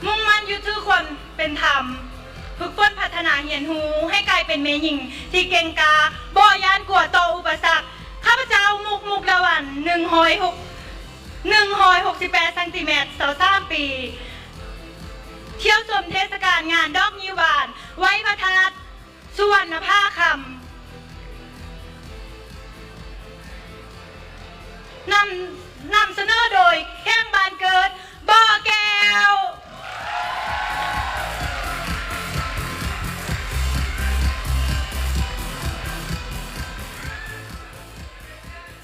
ມຸ້ງໝັ້ນຍຶດຖືຄວາມເປັນທຳ, ຝຶກຝົນພັດທະນາຮຽນຮູ້ໃຫ້ກາຍເປັນແມ່ຍິງທີ່ເກັ່ງກ້າ, ບໍ່ຢ້ານກົວຕໍ່ອຸປະສັກ. ຂ້າພະເຈົ້າ ມຸກ ມຸກດາວັນ ໜຶ່ງຮ້ອຍຫົກ ໜຶ່ງຮ້ອຍຫົກສິບແປດຊັງຕີແມັດ ຊາວສາມປີ, ທ່ຽວຊົມເທດສະການງານດອກງິ້ວບານ ໄຫວ້ພະທາດ ສຸວັນນະພາຄຳ. ນຳ ນຳສະເໜີໂດຍ ແຂ້ງບ້ານເກີດ ບໍ່ແກ້ວ.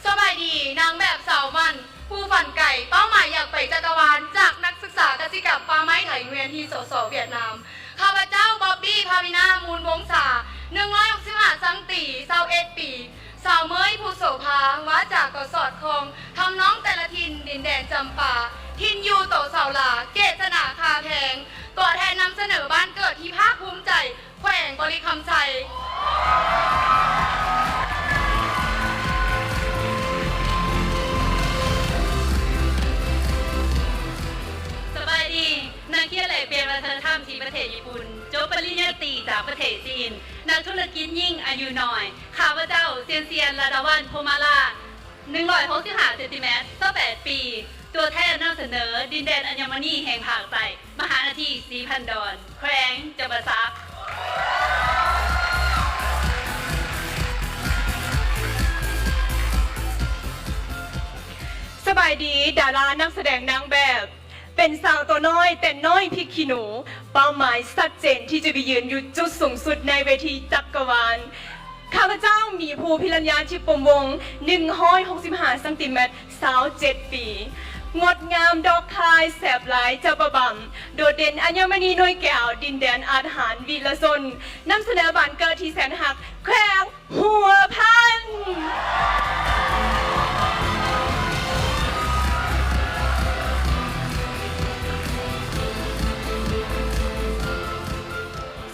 ສະບາຍດີ ນາງແບບສາວໝັ້ນ ຜູ້ຝັນໄກ ເປົ້າໝາຍຢາກໄປຈັກກະວານ ຈາກນັກສຶກສາກະສິກຳປ່າໄມ້ໄທ ໂຮງຮຽນ ທີສສ ຫວຽດນາມ. ຂ້າພະເຈົ້າ ບອບບີ້ ພາວິນາ ມູນວົງສາ ໜຶ່ງຮ້ອຍຫົກສິບຫ້າຊັງຕີ ຊາວເອັດປີ, ສາວເມີຍ ພູໂສພາ, ວາຈາກໍສອດຄ່ອງ ທຳນອງແຕ່ລະຖິ່ນ ດິນແດນຈຳປາ, ຖິ່ນຢູ່ໂຕເສົາລາ, ເກດສະໜາຄາແພງ, ຕົວແທນນຳສະເໜີບ້ານເກີດທີ່ພາກພູມໃຈ ແຂວງບໍລິຄຳໄຊ. ສະບາຍດີ ນັກຮຽນແລກປ່ຽນວັດທະນະທຳທີ່ປະເທດຍີ່ປຸ່ນ, ຈົບປະລິນຍາຕີຈາກປະເທດຈີນ, ນັກທຸລະກິດຍິງອາຍຸນ້ອຍ. ຂ້າພະເຈົ້າ ຊຽນຊຽນ ລາດາວັນ ພົມມາລາ ໜຶ່ງຮ້ອຍຫົກສິບຫ້າເຊັນຕີແມັດ ຊາວແປດປີ, ຕົວແທນນຳສະເໜີດິນແດນອັນຍະມະນີແຫ່ງພາກໃຕ້ ມະຫານາທີສີພັນດອນ ແຂວງຈຳປາສັກ. ສະບາຍດີ ດາລານັກສະແດງນາງແບບ. ເປັນສາວຕົວນ້ອຍແຕ່ນ້ອຍພິກຂີ້ໜູ, ເປົ້າໝາຍຊັດເຈນທີ່ຈະໄປຢືນຢູ່ຈຸດສູງສຸດໃນເວທີຈັກກະວານ. ຂ້າພະເຈົ້າ ໝີພູ ພິລັນຍາ ທິບພົມວົງ ໜຶ່ງຮ້ອຍຫົກສິບຫ້າຊັງຕີແມັດ ຊາວເຈັດປີ, ງົດງາມດອກຄາຍ ແສບຫຼາຍຈຳປາບຳ, ໂດດເດັ່ນອັນຍະມະນີໜ່ວຍແກ້ວ ດິນແດນອາດຫານວິລະຊົນ, ນຳສະເໜີບ້ານເກີດທີ່ແສນຮັກ ແຂວງ ຫົວພັນ.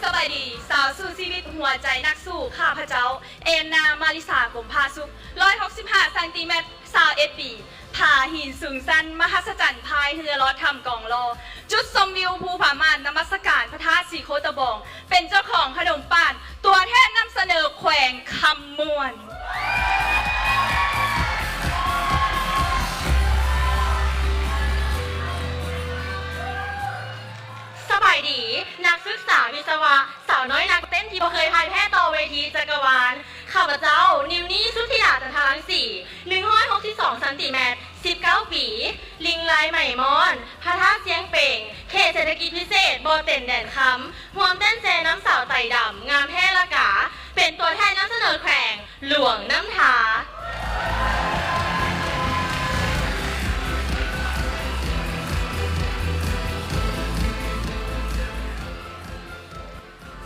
ສະບາຍດີ ສາວສູ້ຊີວິດ ຫົວໃຈນັກສູ້. ຂ້າພະເຈົ້າ ເອນນາ ມາລິສາ ກົມຜາສຸກ ໜຶ່ງຮ້ອຍຫົກສິບຫ້າຊັງຕີແມັດ ຊາວເອັດປີ, ຜາຫີນສູງຊັນມະຫັດສະຈັນ ພາຍເຮືອລອດຖ້ຳກອງລໍ, ຈຸດຊົມວິວພູຜາມ່ານ ນະມັດສະການພະທາດສີໂຄດຕະບອງ, ເປັນເຈົ້າຂອງຂະໜົມປານ, ຕົວແທນນຳສະເໜີແຂວງຄຳມ່ວນ. ສະບາຍດີ ນັກສຶກສາວິສະວະ ສາວນ້ອຍນັກເຕັ້ນທີ່ບໍ່ເຄີຍພ່າຍແພ້ຕໍ່ເວທີຈັກກະວານ. ຂ້າພະເຈົ້າ ນິວນີ ສຸທິດາ ຈັນທະລັງສີ ໜຶ່ງຮ້ອຍຫົກສິບສອງຊັງຕີແມັດ ສິບເກົ້າປີ, ລິງລາຍໄໝມ້ອນ ພະທາດຊຽງເປງ, ເຂດເສດຖະກິດພິເສດບໍ່ເຕັນແດນຄຳ, ຮ່ວມເຕັ້ນແຊນຳສາວໄຕດຳ ງາມແທ້ລະກາ, ເປັນຕົວແທນນຳສະເໜີແຂວງ ຫຼວງນ້ຳທາ.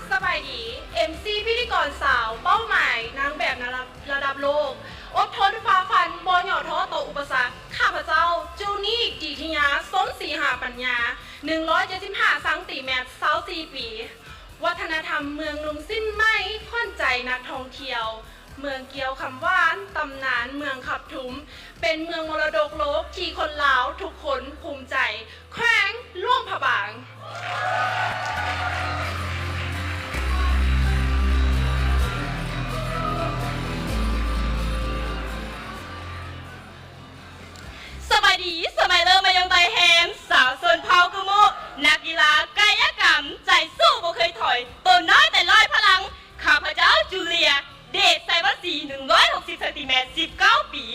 ສະບາຍດີ ເອັມຊີ ພິທີກອນສາວ ເປົ້າໝາຍນາງແບບລະດັບ ລະດັບໂລກ, ອົດທົນຝ່າຟັນ ບໍ່ຫຍໍ້ທໍ້ຕໍ່ອຸປະສັກ. ຂ້າພະເຈົ້າ ຈູນີ ດີທິຍາ ຊົນສີຫາປັນຍາ ໜຶ່ງຮ້ອຍເຈັດສິບຫ້າຊັງຕີແມັດ ຊາວສີ່ປີ, ວັດທະນະທຳເມືອງນຸ່ງສິ້ນໄໝ ຂວັນໃຈນັກທ່ອງທ່ຽວ, ເມືອງກ່ຽວຄຳຫວານ ຕຳນານເມືອງຂັບທຸມ ເປັນເມືອງມໍລະດົກໂລກທີ່ຄົນລາວທຸກຄົນພູມໃຈ, ແຂວງຫຼວງພະບາງ. ສະບາຍດີ ສະໄມເລີ ມາຍົງໄຕແຮງ ສາວຊົນເຜົ່າກູໂມະ ນັກກິລາກາຍະກຳ ໃຈສູ້ບໍ່ເຄີຍຖອຍ ຕົວນ້ອຍແຕ່ລອຍພະລັງ. ຂ້າພະເຈົ້າ ຈູເລຍ ເດດໄຊວັນສີ ໜຶ່ງຮ້ອຍຫົກສິບຊັງຕີແມັດ ສິບເກົ້າປີ,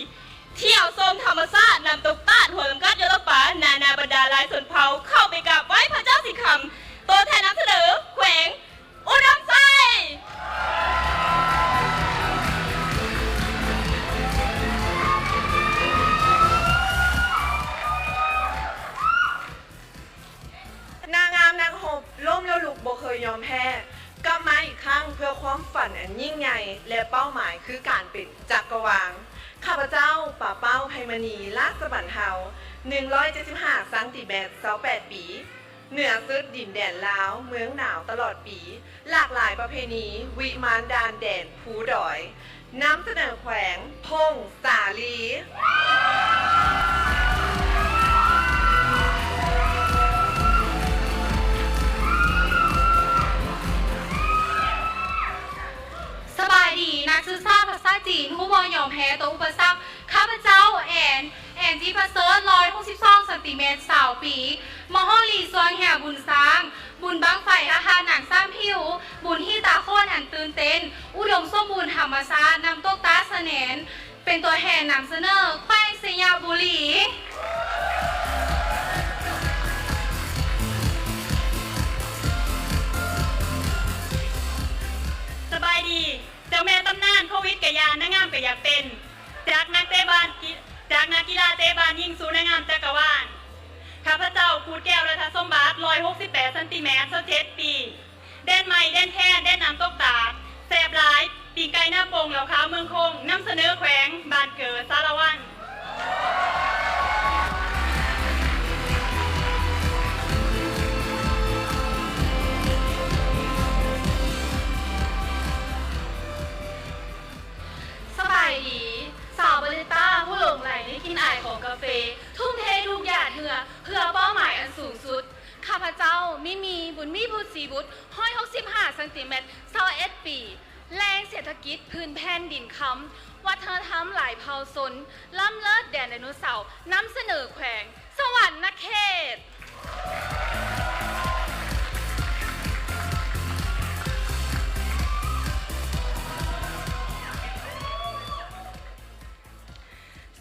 ທ່ຽວຊົມທຳມະຊາດນ້ຳຕົກຕາດ ຫົວລຳກັດ ຍອດລອກປາ ນານາບັນດາຫຼາຍຊົນເຜົ່າ ເຂົ້າໄປກາບໄຫວ້ພະເຈົ້າສີຄຳ, ຕົວແທນນຳສະເໜີແຂວງ ອຸດົມໄຊ. ນາງງາມນັກຮົບ ລົ້ມແລ້ວລຸກ ບໍ່ເຄີຍຍອມແພ້, ກັບມາອີກຄັ້ງເພື່ອຄວາມຝັນອັນຍິ່ງໃຫຍ່ ແລະ ເປົ້າໝາຍຄືການເປັນຈັກກະວານ. ຂ້າພະເຈົ້າ ປາເປົ້າ ໄພມະນີ ລາຊະບັນເທົາ, ໜຶ່ງຮ້ອຍເຈັດສິບຫ້າຊັງຕີແມັດ, ຊາວແປດປີ. ເໜືອສຸດດິນແດນລາວ ເມືອງໜາວຕະຫຼອດປີ, ຫຼາກຫຼາຍປະເພນີ ວິມານດ່ານແດນພູດອຍ, ນຳສະເໜີແຂວງຜົ້ງສາລີ. ແພ້ຕໍ່ອຸປະສັກ. ຂ້າພະເຈົ້າ ແອນ ແອນຈີປະເສີດ ຮ້ອຍຫົກສິບສອງຊັງຕີແມັດ ຊາວປີ ມະໂຫຣີ ຊ່ວງແຮວບຸນຊ້າງ ບຸນບັ້ງໄຟ ພະທາດນາງຊ້າງຜິວ ບຸນຫີຕາໂຂນອັນຕື່ນເຕັ້ນ ອຸດົມສົມບູນທຳມະຊາດ ນ້ຳຕົກຕາດສະແໜນ ເປັນຕົວແທນນຳສະເໜີແຂວງໄຊຍະບູລີ. ສະບາຍດີ ເຈົ້າແມ່ຕຳນານ ໂຄວິດກະຢ່າ ນາງງາມກະຢາກເປັນ ຈາກນັກເຕະບານ ຈາກນັກກິລາເຕະບານຍິງສູ່ນາງງາມຈັກກະວານ. ຂ້າພະເຈົ້າ ພູດແກ້ວ ລັດທະສົມບັດ ຮ້ອຍຫົກສິບແປດຊັງຕີແມັດ ຊາວເຈັດປີ ແດນໃໝ່ ແດນແທນ ແດນນ້ຳຕົກຕາດ ແຊບຫຼາຍ ປີ້ງໄກ່ໜ້າໂປ່ງ ເຫຼົ້າຂາວເມືອງຄົງ ນຳສະເໜີແຂວງບ້ານເກີດ ສາລະວັນ. ສະບາຍດີ ຊາວບາເຣຕາ ຜູ້ຫຼົງໄຫຼໃນກິ່ນອາຍຂອງກາເຟ ທຸ່ມເທທຸກຫຍາດເຫື່ອ ເພື່ອເປົ້າໝາຍອັນສູງສຸດ. ຂ້າພະເຈົ້າ ມິມີ ບຸນມີ ພຸດສີບຸດ ຮ້ອຍຫົກສິບຫ້າຊັງຕີແມັດ ຊາວເອັດປີ ແຫຼ່ງເສດຖະກິດພື້ນແຜ່ນດິນຄຳ ວັດທະນະທຳຫຼາຍເຜົ່າຊົນ ລ້ຳເລີດແດນໄດໂນເສົາ ນຳສະເໜີແຂວງສະຫວັນນະເຂດ.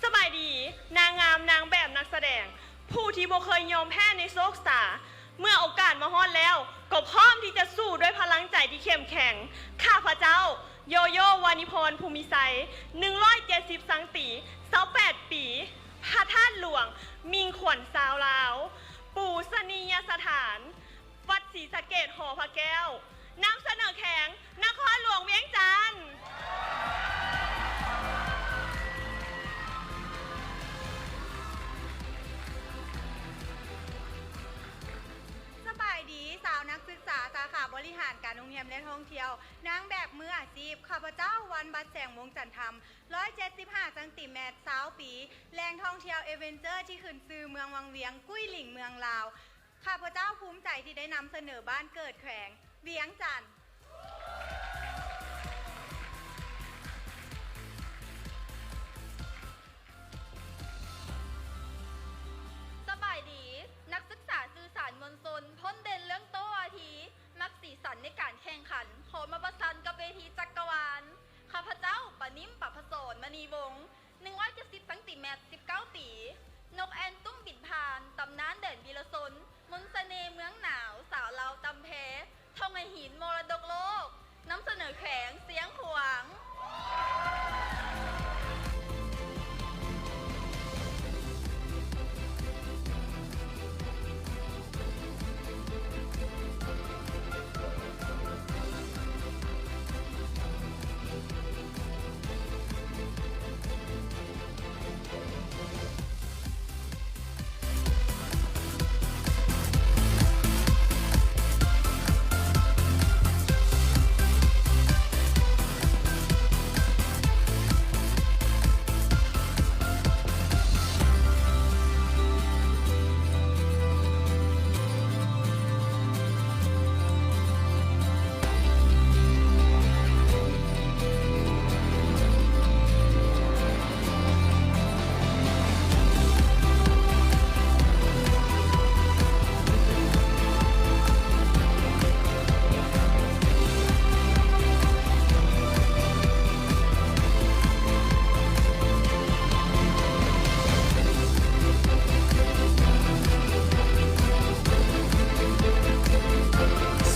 ສະບາຍດີ ນາງງາມ ນາງແບບ ນັກສະແດງ ຜູ້ທີ່ບໍ່ເຄີຍຍອມແພ້ໃນໂຊກຊາ ເມື່ອໂອກາດມາຮອດແລ້ວ ກໍພ້ອມທີ່ຈະສູ້ດ້ວຍພະລັງໃຈທີ່ເຂັ້ມແຂງ. ຂ້າພະເຈົ້າ ໂຢໂຢ ວານິພອນ ພູມີໄຊ ໜຶ່ງຮ້ອຍເຈັດສິບຊັງຕີ ຊາວແປດປີ ພະທາດຫຼວງ ມິ່ງຂວັນຊາວລາວ ປູຊະນີຍະສະຖານ ວັດສີສະເກດ ຫໍພະແກ້ວ ນຳສະເໜີແຂວງນະຄອນຫຼວງວຽງຈັນ. ສະບາຍດີ ຊາວນັກສຶກສາສາຂາບໍລິຫານການໂຮງແຮມ ແລະ ທ່ອງທ່ຽວ ນາງແບບມືອາຊີບ. ຂ້າພະເຈົ້າ ວັນບັດແສງ ວົງຈັນທຳ ຮ້ອຍເຈັດສິບຫ້າຊັງຕີແມັດ ຊາວປີ ແຫຼ່ງທ່ອງທ່ຽວເອເວັນເຈີທີ່ຂຶ້ນຊື່ເມືອງວັງວຽງ ກຸ້ຍຫຼິງເມືອງລາວ. ຂ້າພະເຈົ້າພູມໃຈທີ່ໄດ້ນຳສະເໜີບ້ານເກີດແຂວງວຽງຈັນ. ສະບາຍດີ ນັກສຶກສາສື່ສານມວນຊົນ ພົ້ນເດັ່ນ ເລື່ອງໂຕວາທີ ມັກສີສັນໃນການແຂ່ງຂັນ ຂໍມາປະຊັນກັບເວທີຈັກກະວານ. ຂ້າພະເຈົ້າ ປານິມ ປະພະສອນ ມະນີວົງ ໜຶ່ງຮ້ອຍເຈັດສິບຊັງຕີແມັດ ສິບເກົ້າປີ ນົກແອ່ນຕຸ້ມບິນຜ່ານ ຕຳນານແດນວິລະຊົນ ມົນສະເໜ່ເມືອງໜາວ ສາວລາວຕຳແພ ທົ່ງໃຫ້ຫີນມໍລະດົກໂລກ ນຳສະເໜີແຂວງຊຽງຂວາງ.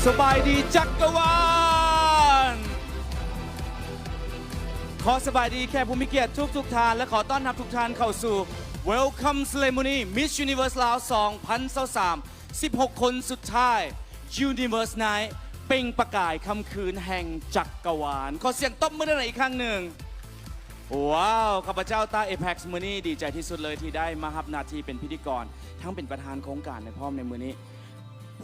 ສະບາຍດີຈັກກະວານ ຂໍສະບາຍດີແຂກຜູ້ມີກຽດທຸກໆທ່ານ ແລະ ຂໍຕ້ອນຮັບທຸກທ່ານເຂົ້າສູ່ Welcome Ceremony Miss Universe ລາວ ສອງພັນຊາວສາມ ສິບຫົກຄົນສຸດທ້າຍ Universe Night ເປັ່ງປະກາຍຄ່ຳຄືນແຫ່ງຈັກກະວານ. ຂໍສຽງຕົບມືດັງໆອີກຄັ້ງໜຶ່ງ. ວ້າວ ຂ້າພະເຈົ້າ ຕ້າ ເອເພັກ ມື້ນີ້ດີໃຈທີ່ສຸດເລີຍທີ່ໄດ້ມາຮັບໜ້າທີ່ເປັນພິທີກອນ ທັງເປັນປະທານໂຄງການໃນພ້ອມໃນມື້ນີ້.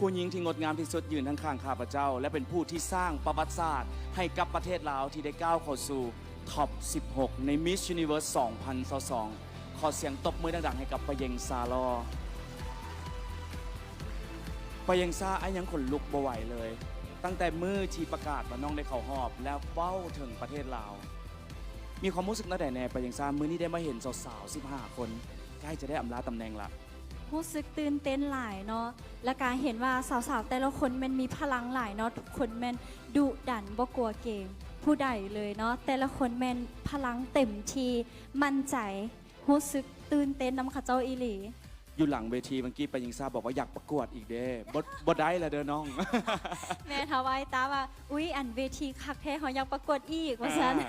ຜູ້ຍິງທີ່ງົດງາມທີ່ສຸດຢືນທາງຂ້າງຂ້າພະເຈົ້າ ແລະ ເປັນຜູ້ທີ່ສ້າງປະຫວັດສາດໃຫ້ກັບປະເທດລາວທີ່ໄດ້ກ້າວເຂົ້າສູ່ Top ສິບຫົກ ໃນ Miss Universe ສອງພັນຊາວສອງ. ຂໍສຽງຕົບມືດັງໆໃຫ້ກັບປາເຢັງ ຊາລໍ. ປາເຢັງ ຊາ ອ້າຍຍັງຂົນລຸກບໍ່ໄຫວເລີຍ ຕັ້ງແຕ່ມື້ທີ່ປະກາດວ່ານ້ອງໄດ້ເຂົ້າຮອບ ແລະ ເວົ້າເຖິງປະເທດລາວ. ມີຄວາມຮູ້ສຶກແນວໃດແດ່ ປາຍັງຊາ ມື້ນີ້ໄດ້ມາເຫັນສາວໆສິບຫ້າຄົນ ໃກ້ຈະໄດ້ອຳລາຕຳແໜ່ງລະ? ຮູ້ສຶກຕື່ນເຕັ້ນຫຼາຍເນາະ ແລ້ວກະເຫັນວ່າສາວໆແຕ່ລະຄົນແມ່ນມີພະລັງຫຼາຍເນາະ ທຸກຄົນແມ່ນດຸດັນ ບໍ່ກົວເກງຜູ້ໃດເລີຍເນາະ ແຕ່ລະຄົນແມ່ນພະລັງເຕັມທີ່ ໝັ້ນໃຈ ຮູ້ສຶກຕື່ນເຕັ້ນນຳເຂົາເຈົ້າອີ່ຫຼີ. ຢູ່ຫຼັງເວທີເມື່ອກີ້ ປາຍິງຊາບອກວ່າຢາກປະກວດອີກເດ້ ບໍ່ ບໍ່ໄດ້ລະເດີນ້ອງ. ແມ່ນ ເຮົາໄວ້ຕາວ່າ ອຸ້ຍ ອັນເວທີຄັກແທ້ ເຮົາຢາກປະກວດອີກ ວ່າຊັ້ນ. ອ່າ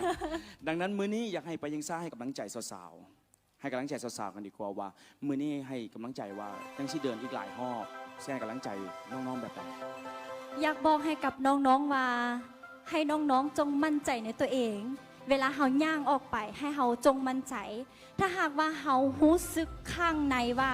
ດັ່ງນັ້ນມື້ນີ້ຢາກໃຫ້ປາຍິງຊາໃຫ້ກຳລັງໃຈສາວໆ ໃຫ້ກຳລັງໃຈສາວໆກັນດີກວ່າ ວ່າມື້ນີ້ໃຫ້ກຳລັງໃຈວ່າຍັງຊິເດີນອີກຫຼາຍຮອບ ຊິໃຫ້ກຳລັງໃຈນ້ອງໆແບບໃດ? ຢາກບອກໃຫ້ກັບນ້ອງໆວ່າ ໃຫ້ນ້ອງໆຈົ່ງໝັ້ນໃຈໃນຕົວເອງ ເວລາເຮົາຍ່າງອອກໄປ ໃຫ້ເຮົາຈົ່ງໝັ້ນໃຈ ຖ້າຫາກວ່າເຮົາຮູ້ສຶກຂ້າງໃນວ່າ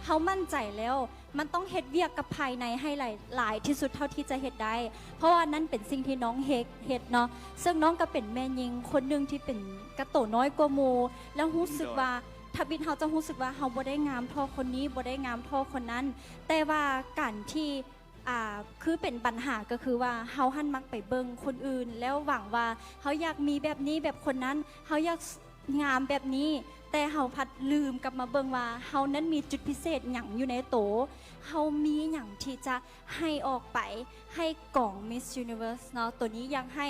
ເຮົາໝັ້ນໃຈແລ້ວ ມັນຕ້ອງເຮັດວຽກກັບພາຍໃນໃຫ້ຫຼາຍ ຫຼາຍທີ່ສຸດເທົ່າທີ່ຈະເຮັດໄດ້ ເພາະວ່ານັ້ນເປັນສິ່ງທີ່ນ້ອງເຮັດ ເຮັດເນາະ ເຊິ່ງນ້ອງກໍເປັນແມ່ຍິງຄົນໜຶ່ງທີ່ເປັນກະໂຕນ້ອຍກວ່າໝູ່ ແລ້ວຮູ້ສຶກວ່າ ໂດຍ ທຳອິດເຮົາຈະຮູ້ສຶກວ່າເຮົາບໍ່ໄດ້ງາມທໍ່ຄົນນີ້ ບໍ່ໄດ້ງາມທໍ່ຄົນນັ້ນ ແຕ່ວ່າການທີ່ ອ່າ ຄືເປັນບັນຫາກໍຄືວ່າ ເຮົາຫັ້ນມັກໄປເບິ່ງຄົນອື່ນ ແລ້ວຫວັງວ່າເຮົາຢາກມີແບບນີ້ແບບຄົນນັ້ນ ເຮົາຢາກ ສ- ງາມແບບນີ້ ແຕ່ເຮົາພັດລືມກັບມາເບິ່ງວ່າ ເຮົານັ້ນມີຈຸດພິເສດຫຍັງຢູ່ໃນໂຕ ເຮົາມີຫຍັງທີ່ຈະໃຫ້ອອກໄປ ໃຫ້ກອງ Miss Universe ເນາະ ໂຕນີ້ຢາກໃຫ້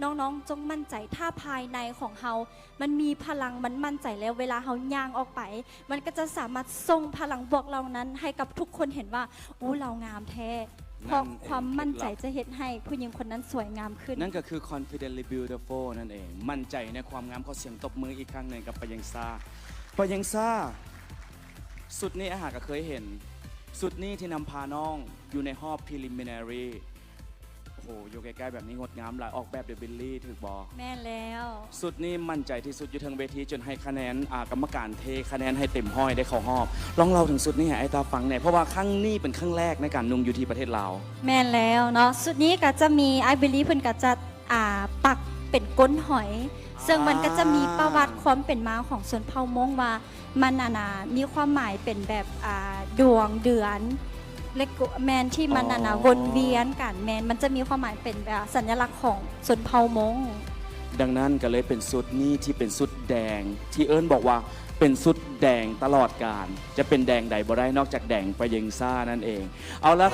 ນ້ອງໆຈົ່ງໝັ້ນໃຈ ຖ້າພາຍໃນຂອງເຮົາ ມັນມີພະລັງ ມັນໝັ້ນໃຈແລ້ວ ເວລາເຮົາຍ່າງອອກໄປ ມັນກໍຈະສາມາດສົ່ງພະລັງບວກເຫຼົ່ານັ້ນໃຫ້ກັບທຸກຄົນເຫັນວ່າ ໂອ້ ລາວງາມແທ້ ເພາະຄວາມໝັ້ນໃຈຈະເຮັດໃຫ້ຜູ້ຍິງຄົນນັ້ນສວຍງາມຂຶ້ນ. ນັ້ນກໍຄື confidently beautiful ນັ້ນເອງ ໝັ້ນໃຈໃນຄວາມງາມ. ຂໍສຽງຕົບມືອີກຄັ້ງໜຶ່ງກັບປາຍັງຊາ. ປາຍັງຊາ ຊຸດນີ້ອາຫາກະເຄີຍເຫັນ ຊຸດນີ້ທີ່ນຳພານ້ອງຢູ່ໃນຮອບ preliminary ໂອ້ໂຫ ຢູ່ໃກ້ໆແບບນີ້ງົດງາມຫຼາຍ ອອກແບບໂດຍບິລລີ ຖືກບໍ່? ແມ່ນແລ້ວ. ຊຸດນີ້ໝັ້ນໃຈທີ່ສຸດຢູ່ເທິງເວທີ ຈົນໃຫ້ຄະແນນ ອ່າ ກຳມະການເທຄະແນນໃຫ້ເຕັມຮ້ອຍ ໄດ້ເຂົ້າຮອບ. ລອງເລົ່າເຖິງຊຸດນີ້ໃຫ້ອ້າຍຕ້າຟັງແດ່ ເພາະວ່າຄັ້ງນີ້ເປັນຄັ້ງແລກໃນການນຸ່ງຢູ່ທີ່ປະເທດລາວ. ແມ່ນແລ້ວເນາະ ຊຸດນີ້ກໍຈະມີ ອ້າຍບິລລີເພິ່ນກໍຈະ ອ່າ ປັກເປັນກົ້ນຫອຍ ເຊິ່ງມັນກໍຈະມີປະຫວັດຄວາມເປັນມາຂອງຊົນເຜົ່າມົ້ງວ່າ ມັນ ອັນນ່າ ມີຄວາມໝາຍເປັນແບບ ອ່າ ດວງເດືອນ ແລະ ກໍແມ່ນທີ່ມັນ ອໍ ອັນນ່າ ວົນວຽນກັນ ແມ່ນ ມັນຈະມີຄວາມໝາຍເປັນແບບສັນຍະລັກຂອງຊົນເຜົ່າມົ້ງ. ດັ່ງນັ້ນກໍເລີຍເປັນຊຸດນີ້ທີ່ເປັນຊຸດແດງ ທີ່ເອີ້ນບອກວ່າເປັນຊຸດແດງຕະຫຼອດການ ຈະເປັນແດງໃດບໍ່ໄດ້ນອກຈາກແດງປາເຢັງຊານັ້ນເອງ. ເອົາລະ.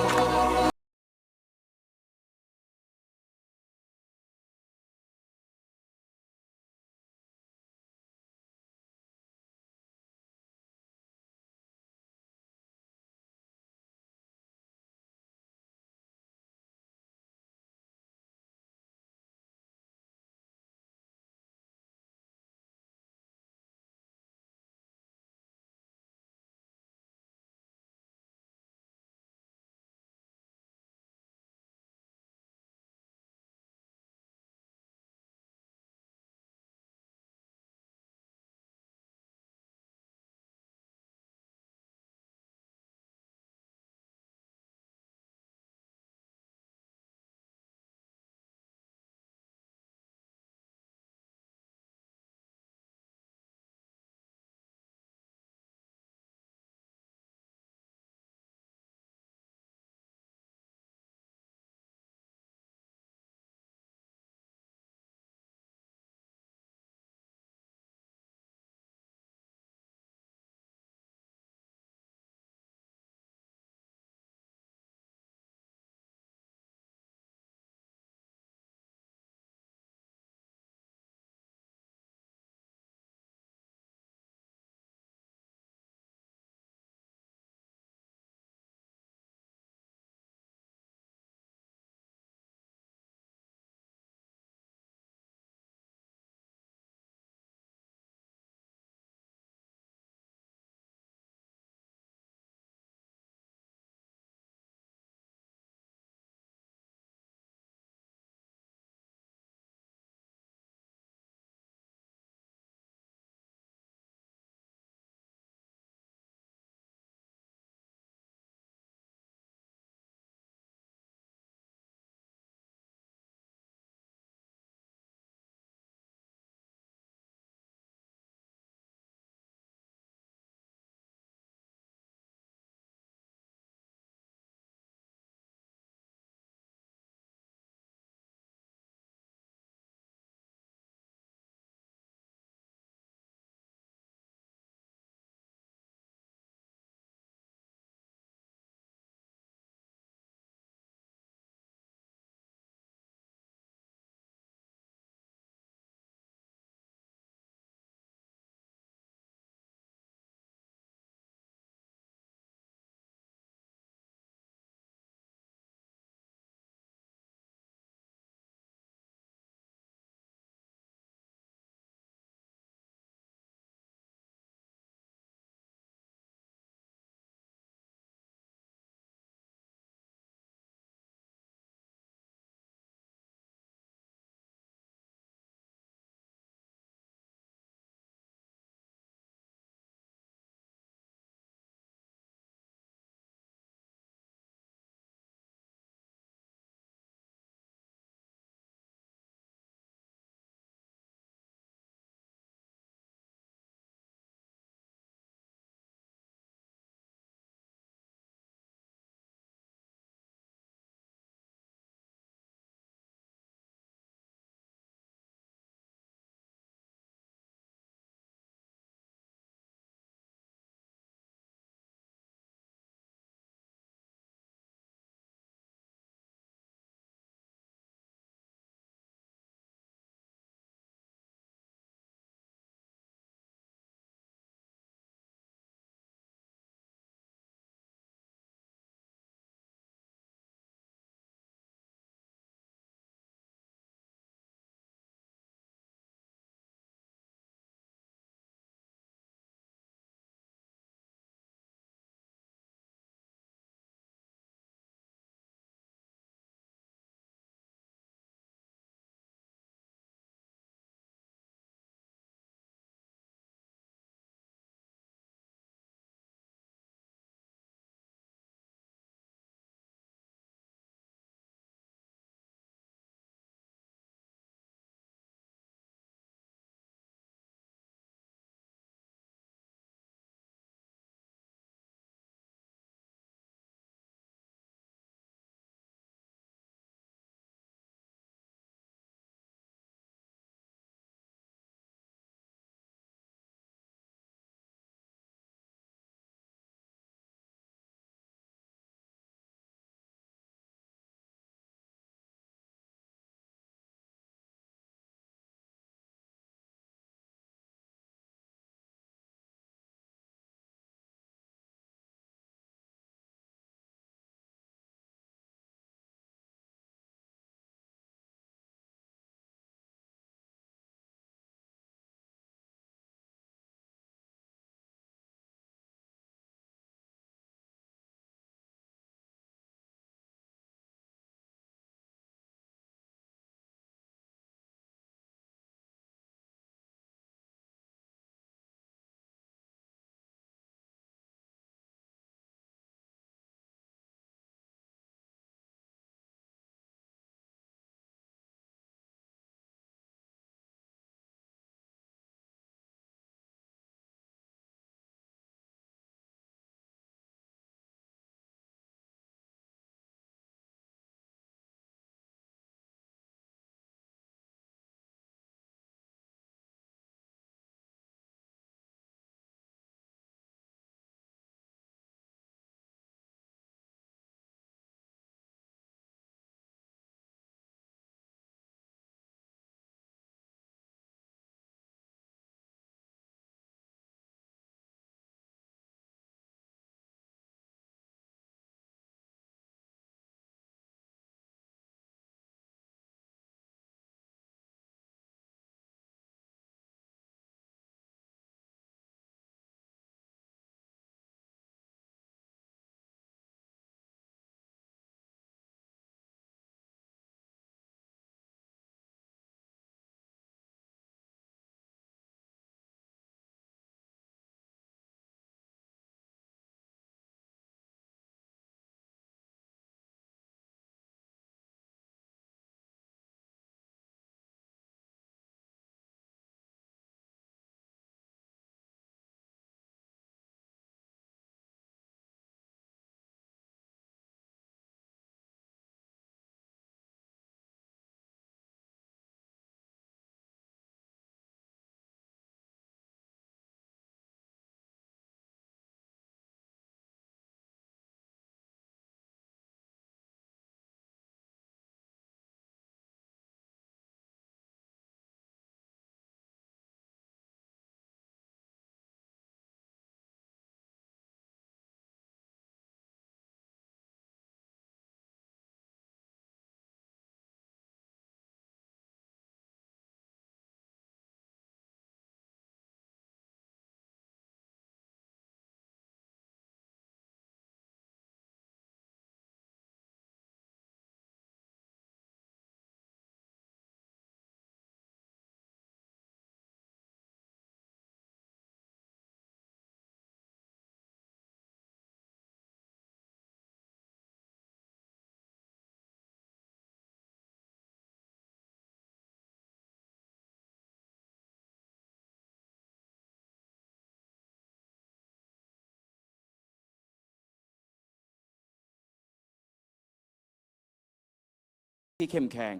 ທີ່ເຂັ້ມແຂງ,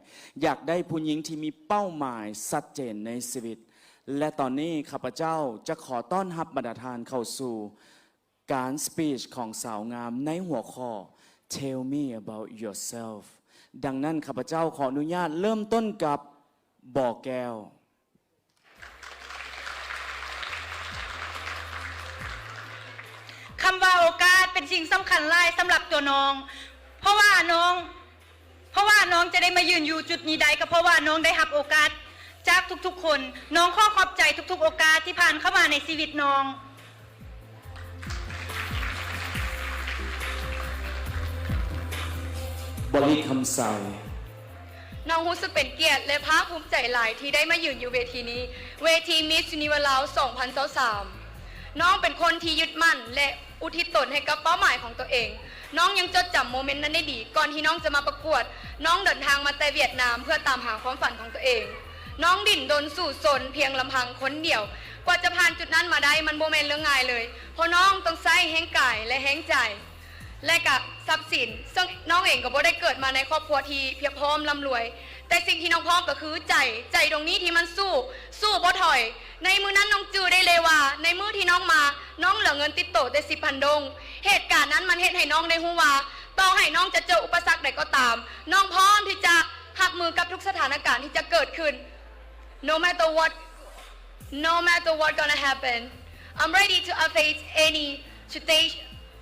ຢາກໄດ້ຜູ້ຍິງທີ່ມີເປົ້າໝາຍຊັດເຈນໃນຊີວິດ. ແລະ ຕອນນີ້ຂ້າພະເຈົ້າຈະຂໍຕ້ອນຮັບບັນດາທ່ານເຂົ້າສູ່ການສະປີດຂອງສາວງາມໃນຫົວຂໍ້ Tell Me About Yourself. ດັ່ງນັ້ນ ຂ້າພະເຈົ້າຂໍອະນຸຍາດເລີ່ມຕົ້ນກັບ ບໍ່ແກ້ວ. ຄຳວ່າໂອກາດເປັນສິ່ງສຳຄັນຫຼາຍສຳລັບຕົວນ້ອງ, ເພາະວ່ານ້ອງ, ເພາະວ່ານ້ອງຈະໄດ້ມາຢືນຢູ່ຈຸດນີ້ໄດ້ ກໍເພາະວ່ານ້ອງໄດ້ຮັບໂອກາດຈາກທຸກໆຄົນ. ນ້ອງຂໍຂອບໃຈທຸກໆໂອກາດທີ່ຜ່ານເຂົ້າມາໃນຊີວິດນ້ອງ. ບໍລິດ ຄຳໃສ. ນ້ອງຮູ້ສຶກເປັນກຽດ ແລະ ພາກພູມໃຈຫຼາຍທີ່ໄດ້ມາຢືນຢູ່ເວທີນີ້, ເວທີ Miss Universe ລາວ ສອງພັນຊາວສາມ. ນ້ອງເປັນຄົນທີ່ຍຶດໝັ້ນ ແລະ ອຸທິດຕົນໃຫ້ກັບເປົ້າໝາຍຂອງຕົວເອງ. ນ້ອງຍັງຈົດຈຳໂມເມັນນັ້ນໄດ້ດີ. ກ່ອນທີ່ນ້ອງຈະມາປະກວດ, ນ້ອງເດີນທາງມາແຕ່ຫວຽດນາມເພື່ອຕາມຫາຄວາມຝັນຂອງຕົວເອງ. ນ້ອງດີ້ນດົນສູ້ຊົນພຽງລຳພັງຄົນດຽວ. ກວ່າຈະຜ່ານຈຸດນັ້ນມາໄດ້, ມັນບໍ່ແມ່ນເລື່ອງງ່າຍເລີຍ, ເພາະນ້ອງຕ້ອງໃຊ້ແຮງກາຍ ແລະ ແຮງໃຈ ແລະ ກະຊັບສິນ, ເຊິ່ງນ້ອງເອງກໍບໍ່ໄດ້ເກີດມາໃນຄອບຄົວທີ່ພຽບພ້ອມລ່ຳລວຍ, ແຕ່ສິ່ງທີ່ນ້ອງພ້ອມກໍຄືໃຈ, ໃຈດວງນີ້ທີ່ມັນສູ້, ສູ້ບໍ່ຖອຍ. ໃນມື້ນັ້ນນ້ອງຈື່ໄດ້ເລີຍວ່າ ໃນມື້ທີ່ນ້ອງມາ, ນ້ອງເຫຼືອເງິນຕິດໂຕແຕ່ສິບພັນໂດງ. ເຫດການນັ້ນມັນເຮັດໃຫ້ນ້ອງໄດ້ຮູ້ວ່າ ຕໍ່ໃຫ້ນ້ອງຈະເຈີອຸປະສັກໃດກໍຕາມ, ນ້ອງພ້ອມທີ່ຈະຮັບມືກັບທຸກສະຖານະການທີ່ຈະເກີດຂຶ້ນ. No matter what, no matter what gonna happen, I'm ready to face any situa-,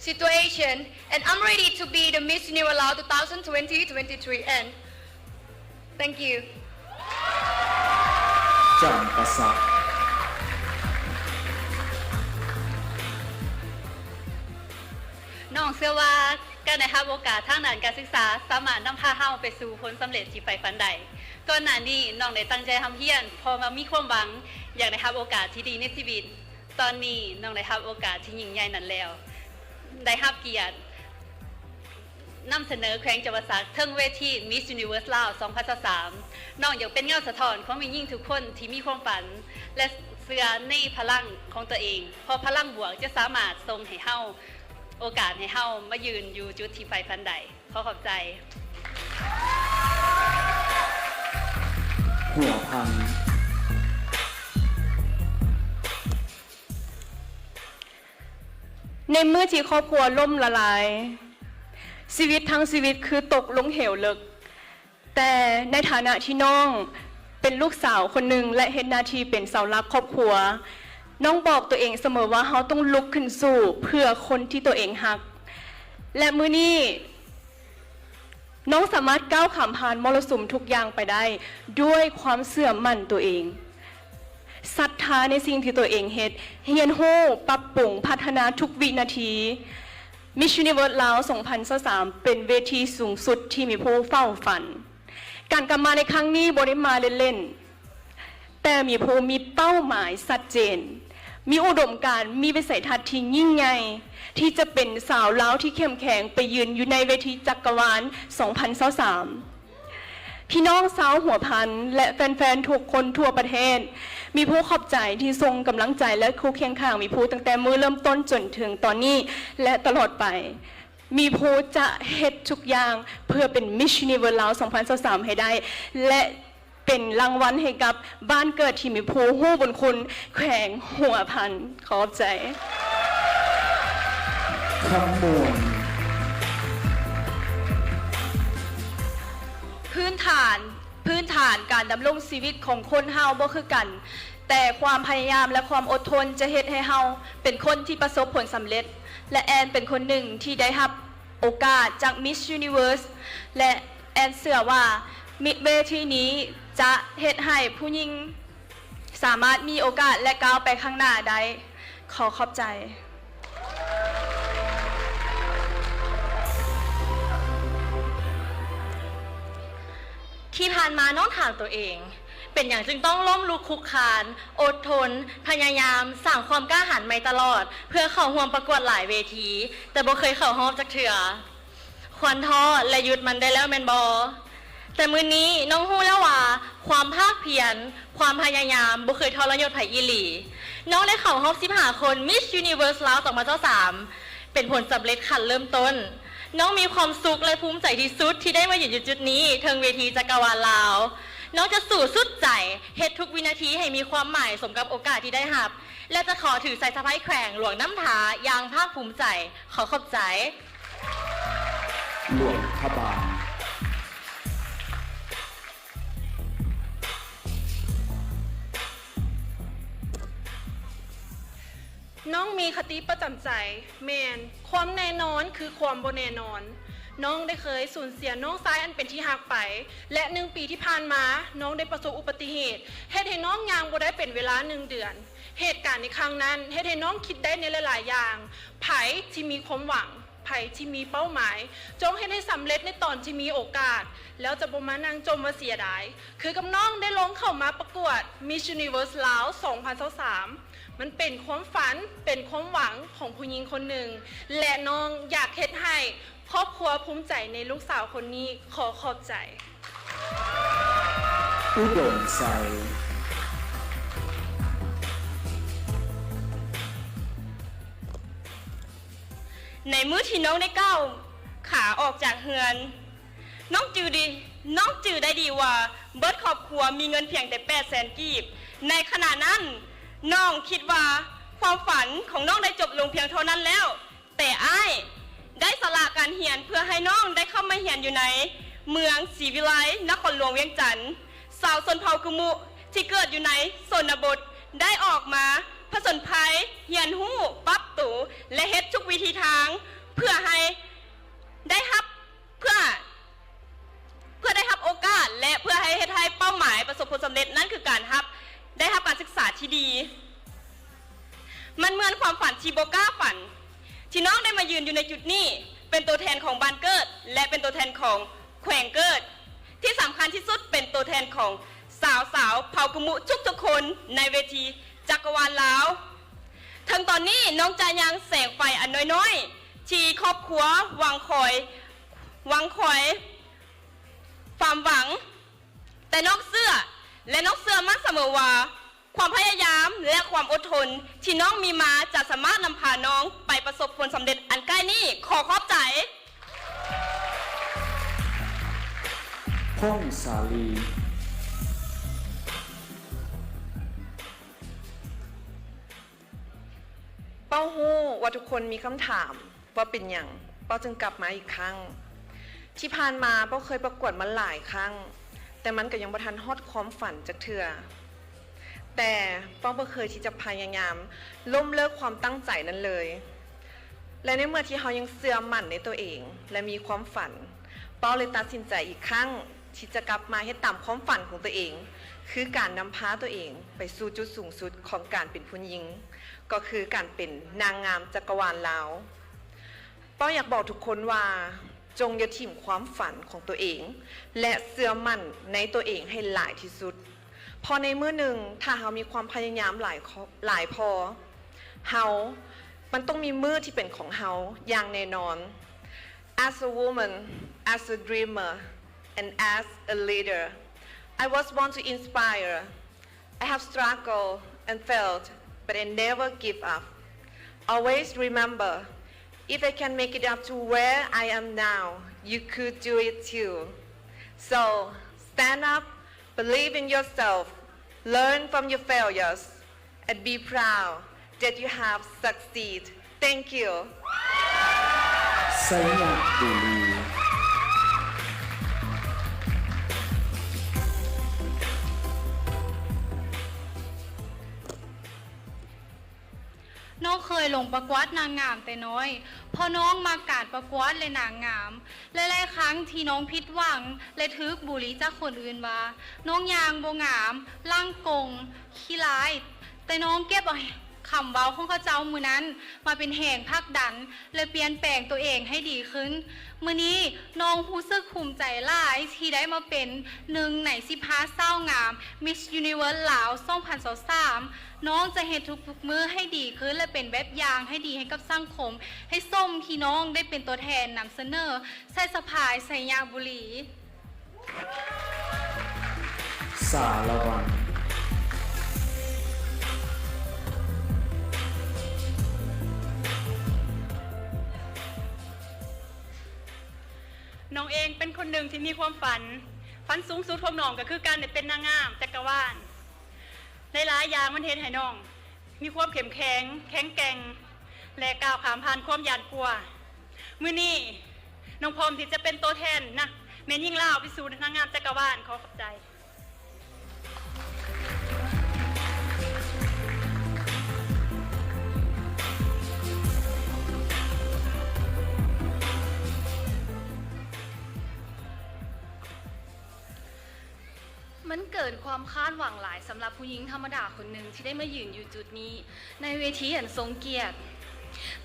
situation, and I'm ready to be the Miss Universe Lao two thousand twenty twenty-three. And thank you. ຈຳປາສັກ. ນ້ອງເຊື່ອວ່າການໄດ້ຮັບໂອກາດທາງດ້ານການສຶກສາ ສາມາດນຳພາເຮົາໄປສູ່ຜົນສຳເລັດທີ່ໃຝ່ຝັນໄດ້. ກ່ອນໜ້ານີ້ນ້ອງໄດ້ຕັ້ງໃຈຮ່ຳຮຽນ ເພາະວ່າມີຄວາມຫວັງຢາກໄດ້ຮັບໂອກາດທີ່ດີໃນຊີວິດ. ຕອນນີ້ນ້ອງໄດ້ຮັບໂອກາດທີ່ຍິ່ງໃຫຍ່ນັ້ນແລ້ວ, ໄດ້ຮັບກຽດນຳສະເໜີແຂວງຈຳປາສັກເທິງເວທີ Miss Universe ລາວ ສອງພັນຊາວສາມ. ນ້ອງຢາກເປັນເງົາສະທ້ອນຂອງແມ່ຍິງທຸກຄົນທີ່ມີຄວາມຝັນ ແລະ ເຊື່ອໃນພະລັງຂອງຕົວເອງ, ເພາະພະລັງບວກຈະສາມາດສົ່ງໃຫ້ເຮົາ, ໂອກາດໃຫ້ເຮົາມາຢືນຢູ່ຈຸດທີ່ໃຝ່ຝັນໄດ້. ຂໍຂອບໃຈ. ຫົວພັນ. ໃນມື້ທີ່ຄອບຄົວລົ້ມລະລາຍ, ຊີວິດທັງຊີວິດຄືຕົກລົງເຫວເລິກ. ແຕ່ໃນຖານະທີ່ນ້ອງເປັນລູກສາວຄົນໜຶ່ງ ແລະ ເຮັດໜ້າທີ່ເປັນເສົາຫຼັກຄອບຄົວ, ນ້ອງບອກຕົວເອງສະເໝີວ່າເຮົາຕ້ອງລຸກຂຶ້ນສູ້ເພື່ອຄົນທີ່ຕົວເອງຮັກ. ແລະ ມື້ນີ້ ນ້ອງສາມາດກ້າວຂ້າມຜ່ານມໍລະສຸມທຸກຢ່າງໄປໄດ້ດ້ວຍຄວາມເຊື່ອໝັ້ນຕົວເອງ, ສັດທາໃນສິ່ງທີ່ຕົວເອງເຮັດ, ຮຽນຮູ້, ປັບປຸງ, ພັດທະນາທຸກວິນາທີ. Miss Universe ລາວ ສອງພັນຊາວສາມ ເປັນເວທີສູງສຸດທີ່ມີຜູ້ເຝົ້າຝັນ. ການກັບມາໃນຄັ້ງນີ້ບໍ່ໄດ້ມາເລ່ນໆ. ແຕ່ມີຜູ້ມີເປົ້າໝາຍຊັດເຈນ, ມີອຸດົມການ, ມີວິໄສທັດທີ່ຍິ່ງໃຫຍ່ ທີ່ຈະເປັນສາວລາວທີ່ເຂັ້ມແຂງໄປຢືນຢູ່ໃນເວທີຈັກກະວານ ສອງພັນຊາວສາມ. ພີ່ນ້ອງຊາວຫົວພັນ ແລະ ແຟນໆ ທຸກຄົນທົ່ວປະເທດ, ມີຜູ້ຂອບໃຈທີ່ສົ່ງກຳລັງໃຈ ແລະ ຄູ່ຄຽງຂ້າງມີຜູ້ຕັ້ງແຕ່ມື້ເລີ່ມຕົ້ນຈົນເຖິງຕອນນີ້ ແລະ ຕະຫຼອດໄປ. ມີຜູ້ຈະເຮັດທຸກຢ່າງເພື່ອເປັນ Miss Universe ລາວ ສອງພັນຊາວສາມ ໃຫ້ໄດ້ ແລະ ເປັນລາງວັນໃຫ້ກັບບ້ານເກີດທີ່ມີຜູ້ຮູ້ບຸນຄຸນ ແຂວງຫົວພັນ. ຂອບໃຈ. ຄຳມວນ. ພື້ນຖານ, ພື້ນຖານການດຳລົງຊີວິດຂອງຄົນເຮົາບໍ່ຄືກັນ, ແຕ່ຄວາມພະຍາຍາມ ແລະ ຄວາມອົດທົນຈະເຮັດໃຫ້ເຮົາເປັນຄົນທີ່ປະສົບຜົນສຳເລັດ. ແລະ ແອນເປັນຄົນໜຶ່ງທີ່ໄດ້ຮັບໂອກາດຈາກ Miss Universe ແລະ ແອນເຊື່ອວ່າ ມິ ເວທີນີ້ຈະເຮັດໃຫ້ຜູ້ຍິງສາມາດມີໂອກາດ ແລະ ກ້າວໄປຂ້າງໜ້າໄດ້. ຂໍຂອບໃຈ. ທີ່ຜ່ານມານ້ອງຖາມຕົວເອງ, ເປັນຫຍັງຈຶ່ງຕ້ອງລົ້ມລຸກຄຸກຄານ, ອົດທົນ, ພະຍາຍາມ, ສ້າງຄວາມກ້າຫານໃໝ່ຕະຫຼອດ ເພື່ອເຂົ້າຮ່ວມປະກວດຫຼາຍເວທີ, ແຕ່ບໍ່ເຄີຍເຂົ້າຮອບຈັກເທື່ອ? ຄວນທໍ້ ແລະ ຢຸດມັນໄດ້ແລ້ວແມ່ນບໍ່? ແຕ່ມື້ນີ້ນ້ອງຮູ້ແລ້ວວ່າ ຄວາມພາກພຽນ, ຄວາມພະຍາຍາມບໍ່ເຄີຍທໍລະຍົດໃຜອີ່ຫຼີ. ນ້ອງໄດ້ເຂົ້າຮອບສິບຫ້າຄົນ Miss Universe ລາວ ສອງພັນຊາວສາມ ເປັນຜົນສຳເລັດຂັ້ນເລີ່ມຕົ້ນ. ນ້ອງມີຄວາມສຸກ ແລະ ພູມໃຈທີ່ສຸດທີ່ໄດ້ມາຢືນຢູ່ຈຸດນີ້ ເທິງເວທີຈັກກະວານລາວ. ນ້ອງຈະສູ້ສຸດໃຈ ເຮັດທຸກວິນາທີໃຫ້ມີຄວາມໝາຍສົມກັບໂອກາດທີ່ໄດ້ຮັບ ແລະ ຈະຂໍຖືສາຍສະພາຍແຂວງຫຼວງນ້ຳທາຢ່າງພາກພູມໃຈ. ຂໍຂອບໃຈ. ຫຼວງພະບາງ. ນ້ອງມີຄະຕິປະຈຳໃຈ ແມ່ນ ຄວາມແນ່ນອນຄືຄວາມບໍ່ແນ່ນອນ. ນ້ອງໄດ້ເຄີຍສູນເສຍນ້ອງຊາຍອັນເປັນທີ່ຮັກໄປ ແລະ ໜຶ່ງປີທີ່ຜ່ານມາ ນ້ອງໄດ້ປະສົບອຸບັດຕິເຫດ ເຮັດໃຫ້ນ້ອງຍ່າງບໍ່ໄດ້ເປັນເວລາໜຶ່ງເດືອນ. ເຫດການໃນຄັ້ງນັ້ນ ເຮັດໃຫ້ນ້ອງຄິດໄດ້ໃນຫຼາຍໆຢ່າງ. ໃຜທີ່ມີຄວາມຫວັງ ໃຜທີ່ມີເປົ້າໝາຍ ຈົ່ງເຮັດໃຫ້ສຳເລັດໃນຕອນທີ່ມີໂອກາດ ແລ້ວຈະບໍ່ມານັ່ງຈົ່ມວ່າເສຍດາຍ. ຄືກັບນ້ອງໄດ້ລົງເຂົ້າມາປະກວດ Miss Universe ລາວ ສອງພັນຊາວສາມ ມັນເປັນຄວາມຝັນ ເປັນຄວາມຫວັງຂອງຜູ້ຍິງຄົນໜຶ່ງ ແລະ ນ້ອງຢາກເຮັດໃຫ້ຄອບຄົວພູມໃຈໃນລູກສາວຄົນນີ້. ຂໍຂອບໃຈ. ອຸດົມໄຊ. ໃນມື້ທີ່ນ້ອງໄດ້ກ້າວຂາອອກຈາກເຮືອນ, ນ້ອງຈື່ດີ, ນ້ອງຈື່ໄດ້ດີວ່າເບິດຄອບຄົວມີເງິນພຽງແຕ່ແປດແສນກີບ. ໃນຂະນະນັ້ນ, ນ້ອງຄິດວ່າຄວາມຝັນຂອງນ້ອງໄດ້ຈົບລົງພຽງເທົ່ານັ້ນແລ້ວ. ແຕ່ອ້າຍໄດ້ສະຫຼະການຮຽນເພື່ອໃຫ້ນ້ອງໄດ້ເຂົ້າມາຮຽນຢູ່ໃນເມືອງສີວິໄລ, ນະຄອນຫຼວງວຽງຈັນ. ຊາວຊົນເຜົ່າກຶມຸທີ່ເກີດຢູ່ໃນຊົນນະບົດໄດ້ອອກມາຜະຈົນໄພ, ຮຽນຮູ້, ປັບໂຕ ແລະ ເຮັດທຸກວິທີທາງເພື່ອໃຫ້ໄດ້ຮັບ, ເພື່ອ ເພື່ອໄດ້ຮັບໂອກາດ ແລະ ເພື່ອໃຫ້ເຮັດໃຫ້ເປົ້າໝາຍປະສົບຜົນສຳເລັດ, ນັ້ນຄືການຮັບ, ໄດ້ຮັບການສຶກສາທີ່ດີ. ມັນເໝືອນຄວາມຝັນທີ່ບໍ່ກ້າຝັນ ທີ່ນ້ອງໄດ້ມາຢືນຢູ່ໃນຈຸດນີ້ ເປັນໂຕແທນຂອງບ້ານເກີດ ແລະ ເປັນໂຕແທນຂອງແຂວງເກີດ. ທີ່ສຳຄັນທີ່ສຸດ ເປັນໂຕແທນຂອງສາວໆເຜົ່າກຶມຸທຸກໆຄົນໃນເວທີຈັກກະວານລາວ. ເຖິງຕອນນີ້ ນ້ອງຈະຍ່າງແສງໄຟອັນນ້ອຍໆ ທີ່ຄອບຄົວຫວັງຄອຍ, ຫວັງຄອຍ ຄວາມຫວັງ, ແຕ່ນ້ອງເຊື່ອ ແລະ ນ້ອງເຊື່ອໝັ້ນສະເໝີວ່າ ຄວາມພະຍາຍາມ ແລະ ຄວາມອົດທົນທີ່ນ້ອງມີມາ ຈະສາມາດນຳພານ້ອງໄປປະສົບຜົນສຳເລັດອັນໃກ້ນີ້. ຂໍຂອບໃຈ. ພົງສາລີ. ເປົ້າຮູ້ວ່າທຸກຄົນມີຄຳຖາມ ວ່າເປັນຫຍັງເປົ້າຈຶ່ງກັບມາອີກຄັ້ງ. ທີ່ຜ່ານມາເປົ້າເຄີຍປະກວດມາຫຼາຍຄັ້ງ, ແຕ່ມັນກໍຍັງບໍ່ທັນຮອດຄວາມຝັນຈັກເທື່ອ. ແຕ່ເປົ້າບໍ່ເຄີຍທີ່ຈະພະຍາຍາມລົ້ມເລີກຄວາມຕັ້ງໃຈນັ້ນເລີຍ. ແລະ ໃນເມື່ອທີ່ເຮົາຍັງເຊື່ອໝັ້ນໃນຕົວເອງ ແລະ ມີຄວາມຝັນ, ເປົ້າເລີຍຕັດສິນໃຈອີກຄັ້ງ ທີ່ຈະກັບມາເຮັດຕາມຄວາມຝັນຂອງຕົວເອງ, ຄືການນຳພາຕົວເອງໄປສູ່ຈຸດສູງສຸດຂອງການເປັນຜູ້ຍິງ, ກໍຄືການເປັນນາງງາມຈັກກະວານລາວ. ເປົ້າຢາກບອກທຸກຄົນວ່າ ຈົ່ງຢ່າຖິ້ມຄວາມຝັນຂອງຕົວເອງ ແລະ ເຊື່ອໝັ້ນໃນຕົວເອງໃຫ້ຫຼາຍທີ່ສຸດ, ເພາະໃນມື້ໜຶ່ງ ຖ້າເຮົາມີຄວາມພະຍາຍາມຫຼາຍ ຫຼາຍພໍ, ເຮົາ, ມັນຕ້ອງມີມື້ທີ່ເປັນຂອງເຮົາຢ່າງແນ່ນອນ. As a woman, as a dreamer, and as a leader, I was born to inspire. I have struggled and failed, but I never give up. Always remember, if I can make it up to where I am now, you could do it too. So, stand up, believe in yourself, learn from your failures, and be proud that you have succeed. Thank you. ໄຊຍະບູລີ. ນ້ອງເຄີຍລົງປະກວດນາງງາມແຕ່ນ້ອຍ, ເພາະນ້ອງມັກການປະກວດ ແລະ ນາງງາມ. ຫຼາຍໆຄັ້ງທີ່ນ້ອງຜິດຫວັງ ແລະ ຖືກບູລີຈາກຄົນອື່ນວ່າ ນ້ອງຍ່າງບໍ່ງາມ, ຫຼັງກົງ, ຂີ້ລ້າຍ, ແຕ່ນ້ອງເກັບເອົາຄຳເວົ້າຂອງເຂົາເຈົ້າມື້ນັ້ນມາເປັນແຮງຜັກດັນ ແລະ ປ່ຽນແປງຕົວເອງໃຫ້ດີຂຶ້ນ. ມື້ນີ້ນ້ອງຮູ້ສຶກພູມໃຈຫຼາຍທີ່ໄດ້ມາເປັນໜຶ່ງໃນສິບຫ້າສາວງາມ Miss Universe ລາວ ສອງພັນຊາວສາມ. ນ້ອງຈະເຮັດທຸກໆມື້ໃຫ້ດີຂຶ້ນ ແລະ ເປັນແບບຢ່າງໃຫ້ດີໃຫ້ກັບສັງຄົມ, ໃຫ້ສົມທີ່ນ້ອງໄດ້ເປັນຕົວແທນນຳສະເໜີ ສາຍສະພາຍໄຊຍະບູລີ. ສາລະວັນ. ນ້ອງເອງເປັນຄົນໜຶ່ງທີ່ມີຄວາມຝັນ, ຝັນສູງສຸດຂອງນ້ອງກໍຄືການໄດ້ເປັນນາງງາມຈັກກະວານ. ຫຼາຍໆຢ່າງມັນເຮັດໃຫ້ນ້ອງມີຄວາມເຂັ້ມແຂງ, ແຂງແກ່ງ ແລະ ກ້າວຂ້າມຜ່ານຄວາມຢ້ານກົວ. ມື້ນີ້ນ້ອງພ້ອມທີ່ຈະເປັນຕົວແທນນະ ແມ່ຍິງລາວໄປສູ່ນາງງາມຈັກກະວານ. ຂໍຂອບໃຈ. ມັນເກີນຄວາມຄາດຫວັງຫຼາຍສຳລັບຜູ້ຍິງທຳມະດາຄົນໜຶ່ງທີ່ໄດ້ມາຢືນຢູ່ຈຸດນີ້ ໃນເວທີອັນຊົງກຽດ.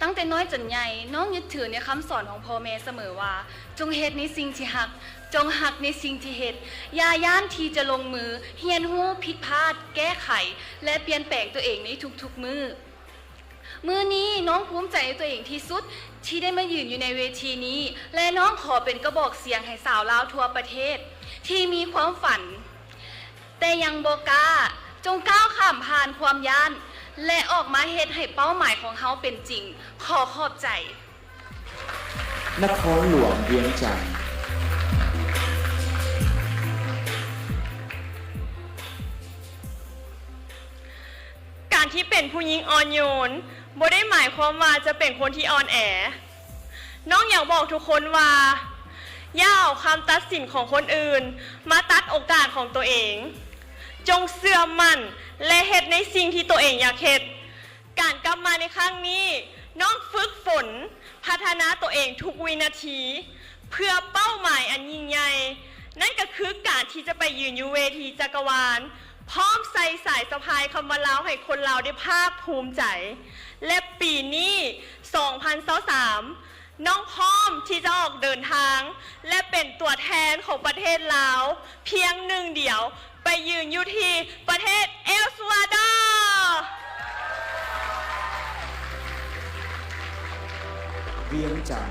ຕັ້ງແຕ່ນ້ອຍຈົນໃຫຍ່, ນ້ອງຍຶດຖືໃນຄຳສອນຂອງພໍ່ແມ່ສະເໝີວ່າ, ຈົ່ງເຮັດໃນສິ່ງທີ່ຮັກ, ຈົ່ງຮັກໃນສິ່ງທີ່ເຮັດ, ຢ່າຢ້ານທີ່ຈະລົງມື, ຮຽນຮູ້, ຜິດພາດ, ແກ້ໄຂ ແລະ ປ່ຽນແປງຕົວເອງໃນທຸກໆມື້. ມື້ນີ້ນ້ອງພູມໃຈໃນຕົວເອງທີ່ສຸດທີ່ໄດ້ມາຢືນຢູ່ໃນເວທີນີ້ ແລະ ນ້ອງຂໍເປັນກະບອກສຽງໃຫ້ຊາວລາວທົ່ວປະເທດທີ່ມີຄວາມຝັນ ແຕ່ຍັງບໍ່ກ້າ, ຈົ່ງກ້າວຂ້າມຜ່ານຄວາມຢ້ານ ແລະ ອອກມາເຮັດໃຫ້ເປົ້າໝາຍຂອງເຮົາເປັນຈິງ. ຂໍຂອບໃຈ. ນະຄອນຫຼວງວຽງຈັນ. ການທີ່ເປັນຜູ້ຍິງອ່ອນໂຍນ ບໍ່ໄດ້ໝາຍຄວາມວ່າຈະເປັນຄົນທີ່ອ່ອນແອ. ນ້ອງຢາກບອກທຸກຄົນວ່າ ຢ່າເອົາຄຳຕັດສິນຂອງຄົນອື່ນມາຕັດໂອກາດຂອງຕົວເອງ. ຈົ່ງເຊື່ອໝັ້ນ ແລະ ເຮັດໃນສິ່ງທີ່ຕົວເອງຢາກເຮັດ. ການກັບມາໃນຄັ້ງນີ້, ນ້ອງຝຶກຝົນ ພັດທະນາຕົວເອງທຸກວິນາທີ ເພື່ອເປົ້າໝາຍອັນຍິ່ງໃຫຍ່, ນັ້ນກໍຄືການທີ່ຈະໄປຢືນຢູ່ເວທີຈັກກະວານ ພ້ອມໃສ່ສາຍສະພາຍຄຳວ່າລາວໃຫ້ຄົນລາວໄດ້ພາກພູມໃຈ. ແລະ ປີນີ້ ສອງພັນຊາວສາມ ນ້ອງພ້ອມທີ່ຈະອອກເດີນທາງ ແລະ ເປັນຕົວແທນຂອງປະເທດລາວພຽງໜຶ່ງດຽວ ໄປຢືນຢູ່ທີ່ປະເທດເອລຊາວາດໍ. ວຽງຈັນ.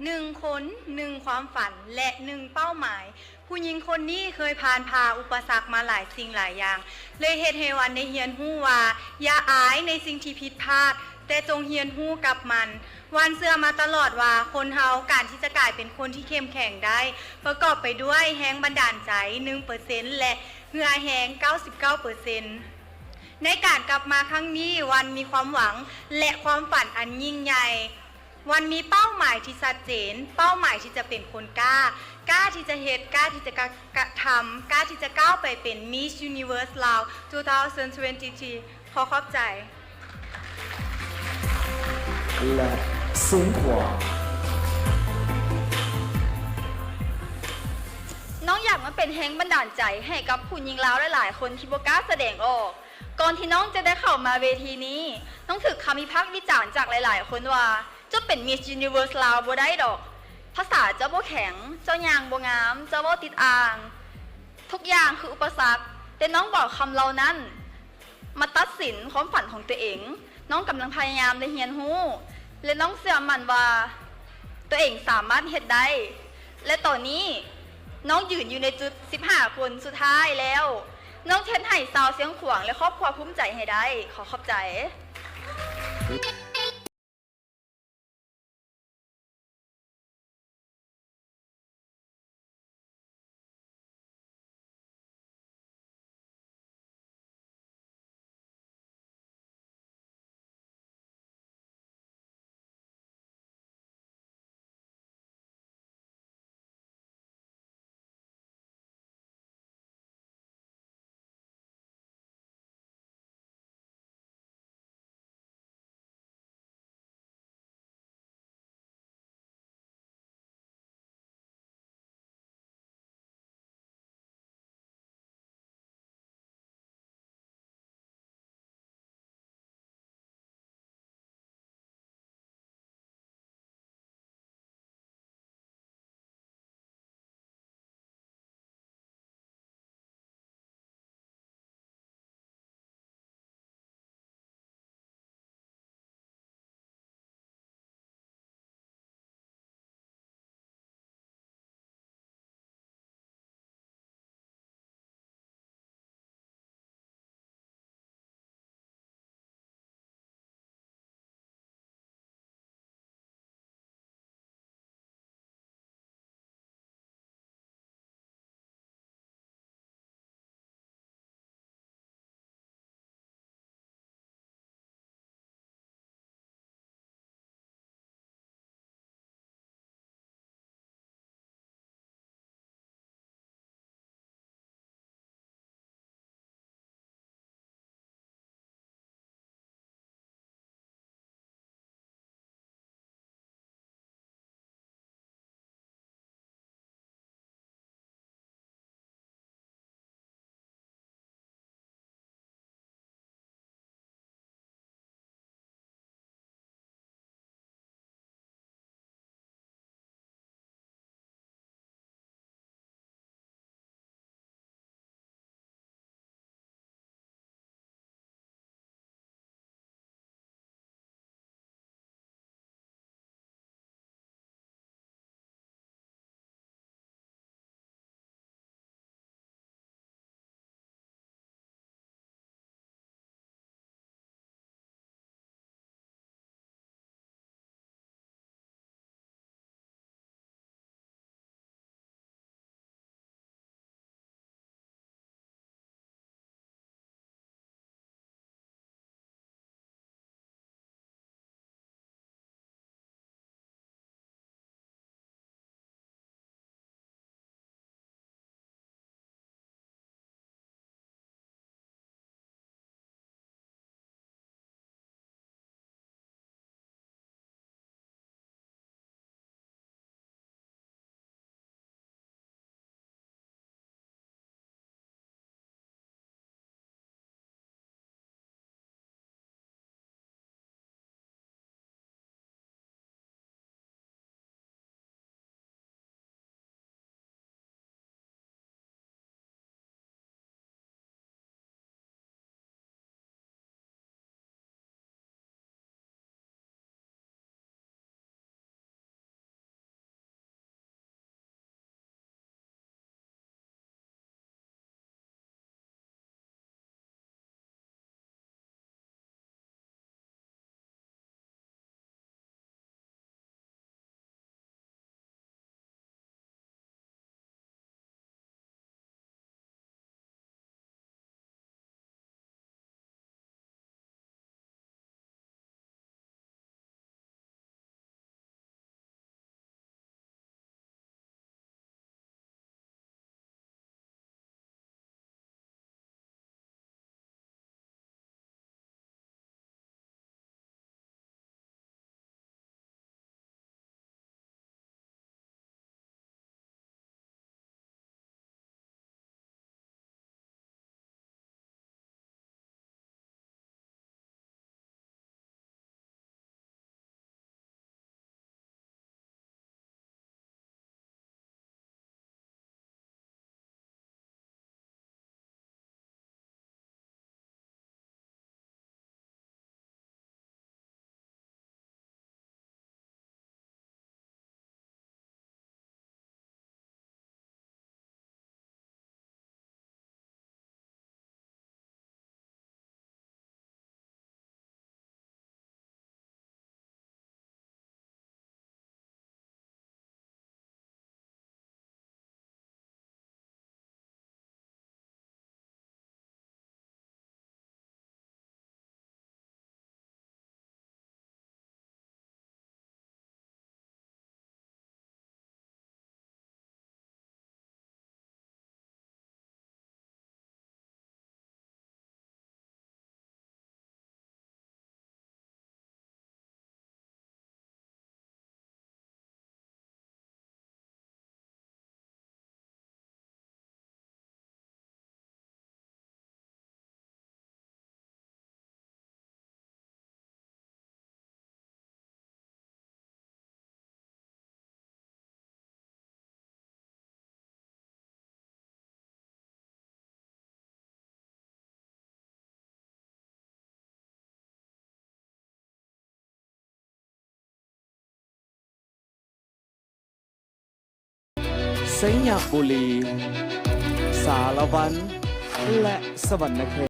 ໜຶ່ງຄົນ, ໜຶ່ງຄວາມຝັນ ແລະ ໜຶ່ງເປົ້າໝາຍ. ຜູ້ຍິງຄົນນີ້ເຄີຍຜ່ານຜ່າອຸປະສັກມາຫຼາຍສິ່ງຫຼາຍຢ່າງ, ເລີຍເຮັດໃຫ້ວັນໄດ້ຮຽນຮູ້ວ່າ ຢ່າອາຍໃນສິ່ງທີ່ຜິດພາດ, ແຕ່ຈົ່ງຮຽນຮູ້ກັບມັນ. ວັນເຊື່ອມາຕະຫຼອດວ່າ ຄົນເຮົາການທີ່ຈະກາຍເປັນຄົນທີ່ເຂັ້ມແຂງໄດ້ ປະກອບໄປດ້ວຍແຮງບັນດານໃຈ ໜຶ່ງເປີເຊັນ ແລະ ເຫື່ອແຮງ ເກົ້າສິບເກົ້າເປີເຊັນ. ໃນການກັບມາຄັ້ງນີ້, ວັນມີຄວາມຫວັງ ແລະ ຄວາມຝັນອັນຍິ່ງໃຫຍ່. ວັນມີເປົ້າໝາຍທີ່ຊັດເຈນ, ເປົ້າໝາຍທີ່ຈະເປັນຄົນກ້າ, ກ້າທີ່ຈະເຮັດ, ກ້າທີ່ຈະກະ ກະທຳ, ກ້າທີ່ຈະກ້າວໄປເປັນ Miss Universe Lao two thousand twenty-three. ຂໍຂອບໃຈ. ແລະ ເຊງຂວາງ. ນ້ອງຢາກມາເປັນແຮງບັນດານໃຈໃຫ້ກັບຜູ້ຍິງລາວຫຼາຍໆຄົນທີ່ບໍ່ກ້າສະແດງອອກ. ກ່ອນທີ່ນ້ອງຈະໄດ້ເຂົ້າມາເວທີນີ້, ນ້ອງຖືກຄຳວິພາກວິຈານຈາກຫຼາຍໆຄົນວ່າ ເຈົ້າເປັນ Miss Universe ລາວບໍ່ໄດ້ດອກ. ພາສາເຈົ້າບໍ່ແຂງ, ເຈົ້າຍ່າງບໍ່ງາມ, ເຈົ້າເວົ້າຕິດອ່າງ, ທຸກຢ່າງຄືອຸປະສັກ. ແຕ່ນ້ອງບໍ່ເອົາຄຳເຫຼົ່ານັ້ນມາຕັດສິນຄວາມຝັນຂອງຕົວເອງ. ນ້ອງກຳລັງພະຍາຍາມ ແລະ ຮຽນຮູ້, ແລະ ນ້ອງເຊື່ອໝັ້ນວ່າຕົວເອງສາມາດເຮັດໄດ້. ແລະ ຕອນນີ້ນ້ອງຢືນຢູ່ໃນຈຸດສິບຫ້າຄົນສຸດທ້າຍແລ້ວ. ນ້ອງຈະເຮັດໃຫ້ຊາວຊຽງຂວາງ ແລະ ຄອບຄົວພູມໃຈໃຫ້ໄດ້. ຂໍຂອບໃຈ. ໄຊຍະບູລີ, ສາລະວັນ ແລະ ສະຫວັນນະເຂດ.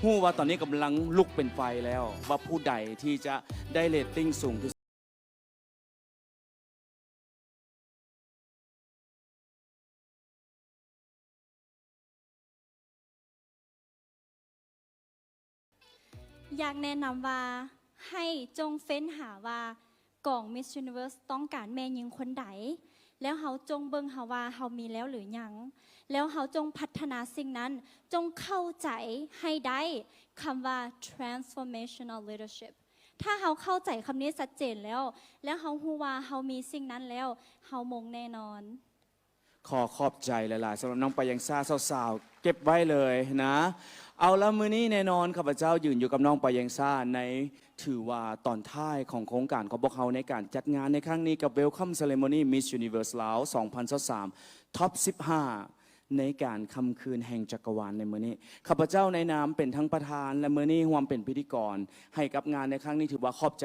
ຮູ້ວ່າຕອນນີ້ກຳລັງລຸກເປັນໄຟແລ້ວ ວ່າຜູ້ໃດທີ່ຈະໄດ້ເຣດຕິງສູງທີ່ສຸດ. ຢາກແນະນຳວ່າໃຫ້ຈົ່ງເຟ້ນຫາວ່າກອງ Miss Universe ຕ້ອງການແມ່ຍິງຄົນໃດ ແລ້ວເຮົາຈົ່ງເບິ່ງເຮົາວ່າເຮົາມີແລ້ວຫຼືຍັງ ແລ້ວເຮົາຈົ່ງພັດທະນາສິ່ງນັ້ນ, ຈົ່ງເຂົ້າໃຈໃຫ້ໄດ້ຄຳວ່າ transformational leadership. ຖ້າເຮົາເຂົ້າໃຈຄຳນີ້ຊັດເຈນແລ້ວ ແລ້ວເຮົາຮູ້ວ່າເຮົາມີສິ່ງນັ້ນແລ້ວ ເຮົາມົງແນ່ນອນ. ຂໍຂອບໃຈຫຼາຍໆ ສຳລັບນ້ອງປາແຍງຊາ ສາວໆ ເກັບໄວ້ເລີຍນະ. ເອົາລະ ມື້ນີ້ແນ່ນອນ ຂ້າພະເຈົ້າຢືນຢູ່ກັບນ້ອງປາແຍງຊາ ໃນ ຖືວ່າຕອນທ້າຍຂອງໂຄງການຂອງພວກເຮົາ ໃນການຈັດງານໃນຄັ້ງນີ້ ກັບ Welcome Ceremony Miss Universe ລາວ ສອງພັນຊາວສາມ Top ສິບຫ້າ ໃນການຄ່ຳຄືນແຫ່ງຈັກກະວານໃນມື້ນີ້. ຂ້າພະເຈົ້າໃນນາມເປັນທັງປະທານ ແລະ ມື້ນີ້ຮ່ວມເປັນພິທີກອນໃຫ້ກັບງານໃນຄັ້ງນີ້ ຖືວ່າຂອບໃຈ